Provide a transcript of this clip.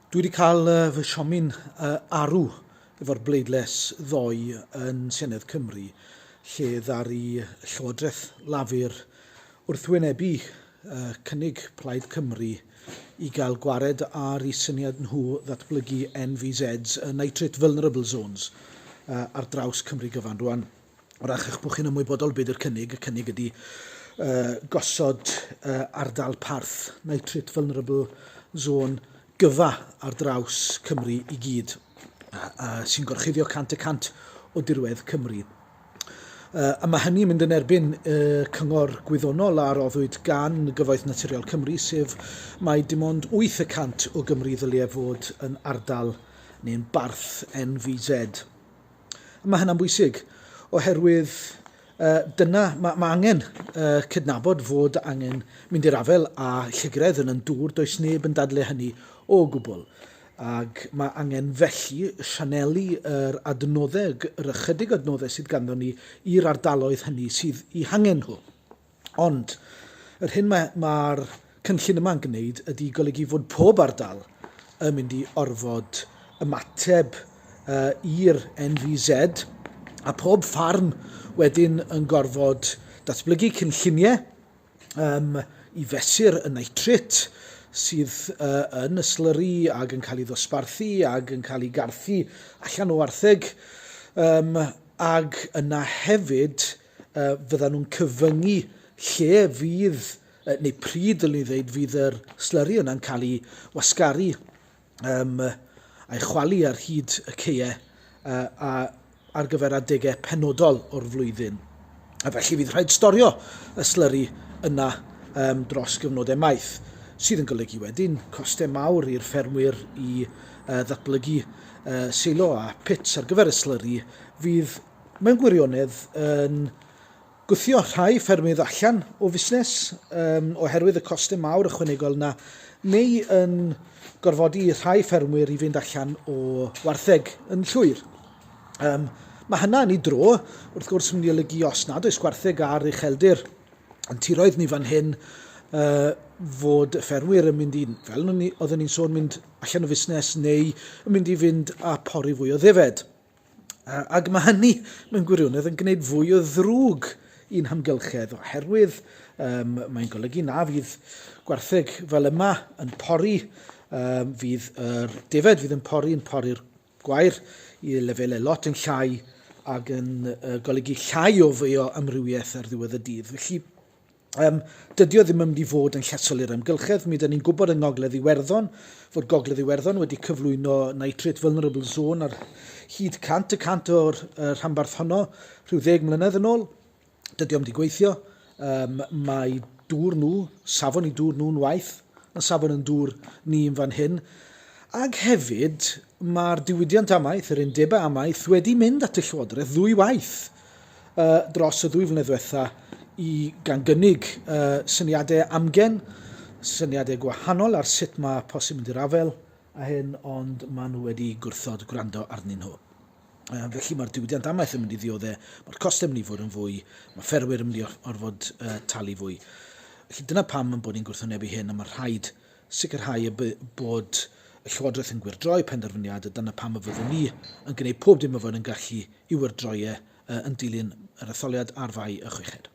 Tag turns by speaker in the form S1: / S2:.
S1: Dwi wedi cael fy siomi'n arw efo'r bleidlais ddoe yn Senedd Cymru lle ddaru Llywodraeth Lafur wrthwynebu cynnig Plaid Cymru i gael gwared ar eu syniad nhw ddatblygu NVZs, y Nitrate Vulnerable Zones, ar draws Cymru gyfan. Rwan, wrach eich bod chi'n ymwybodol beth yw'r cynnig. Y cynnig ydy gosod ardal parth Nitrate Vulnerable Zone gyfa ar draws Cymru i gyd, sy'n gorchuddio 100% o dirwedd Cymru. A mae hynny'n mynd yn erbyn y cyngor gwyddonol a roddwyd gan Gyfoeth Naturiol Cymru, sef mai dim ond 8% o Gymru ddylie fod yn ardal neu'n barth NVZ. A mae hynna'n bwysig, oherwydd uh, dyna, mae, mae angen uh, cydnabod fod angen mynd i'r afael â llygredd yn yn dŵr, does neb yn dadle hynny o gwbl. Ac mae angen felly sianelu yr adnoddau, yr ychydig adnoddau sydd ganddo ni i'r ardaloedd hynny sydd eu hangen nhw. Ond yr hyn mae'r mae cynllun yma'n gwneud ydy golygu fod pob ardal yn mynd i orfod ymateb uh, i'r NVZ a pob ffarm wedyn yn gorfod datblygu cynlluniau um, i fesur y nitrate sydd uh, yn y slyri ac yn cael ei ddosbarthu ac yn cael ei garthu allan o wartheg um, ac yna hefyd uh, fyddan nhw'n cyfyngu lle fydd, uh, neu pryd dylwn i ddweud, fydd yr slyri yna'n cael ei wasgaru um, a'i chwalu ar hyd y ceie uh, a ar gyfer adegau penodol o'r flwyddyn. A felly fydd rhaid storio y slyri yna um, dros gyfnodau maith, sydd yn golygu wedyn costau mawr i'r ffermwyr i uh, ddatblygu uh, seilo a pits ar gyfer y slyri fydd mewn gwirionedd yn gwthio rhai ffermydd allan o fusnes um, oherwydd y costau mawr ychwanegol yna, neu yn gorfodi rhai ffermwyr i fynd allan o wartheg yn llwyr. Um, mae hynna yn ei dro, wrth gwrs, yn mynd i olygu os nad oes gwartheg ar ucheldir yn tiroedd ni fan hyn, uh, fod y ffermwyr yn mynd i, fel oeddwn ni'n sôn, mynd allan o fusnes neu yn mynd i fynd a pori fwy o ddefed. Ac mae hynny, mewn gwirionedd, yn gwneud fwy o ddrwg i'n hamgylchedd, oherwydd um, mae'n golygu na fydd gwartheg fel yma yn pori, um, fydd yr defaid fydd yn pori yn pori'r gwair i lefelau lot yn llai ac yn uh, golygu llai o fwy o amrywiaeth ar ddiwedd y dydd. Felly, Um, dydy o ddim yn mynd i fod yn llesol i'r amgylchedd. Mi ydyn ni'n gwybod yng Ngogledd Iwerddon fod Gogledd Iwerddon wedi cyflwyno Nitrate Vulnerable Zone ar hyd 100% o'r uh, rhanbarth honno rhyw ddeg mlynedd yn ôl. Dydy o'm wedi gweithio. Um, mae dŵr nhw, safon i dŵr nhw'n waith, na safon yn dŵr ni yn fan hyn. Ag hefyd, mae'r diwydiant amaeth, yr undebau amaeth, wedi mynd at y Llywodraeth ddwy waith uh, dros y ddwy flynedd ddiwetha i gan gynnig uh, syniadau amgen, syniadau gwahanol ar sut mae posib mynd i'r afael a hyn, ond maen nhw wedi gwrthod gwrando arnyn nhw. Uh, felly mae'r diwydiant amaeth yn mynd i ddioddau, mae'r costau yn mynd i fod yn fwy, mae fferwyr yn mynd i orfod uh, talu fwy. Felly dyna pam yn bod ni'n gwrthwynebu hyn, a mae rhaid sicrhau y bod y Llywodraeth yn gwyrdroi penderfyniad, a dyna pam y fyddwn ni yn gwneud pob dim y fod yn gallu i wyrdroi e yn dilyn yr etholiad ar Fai y Chweched.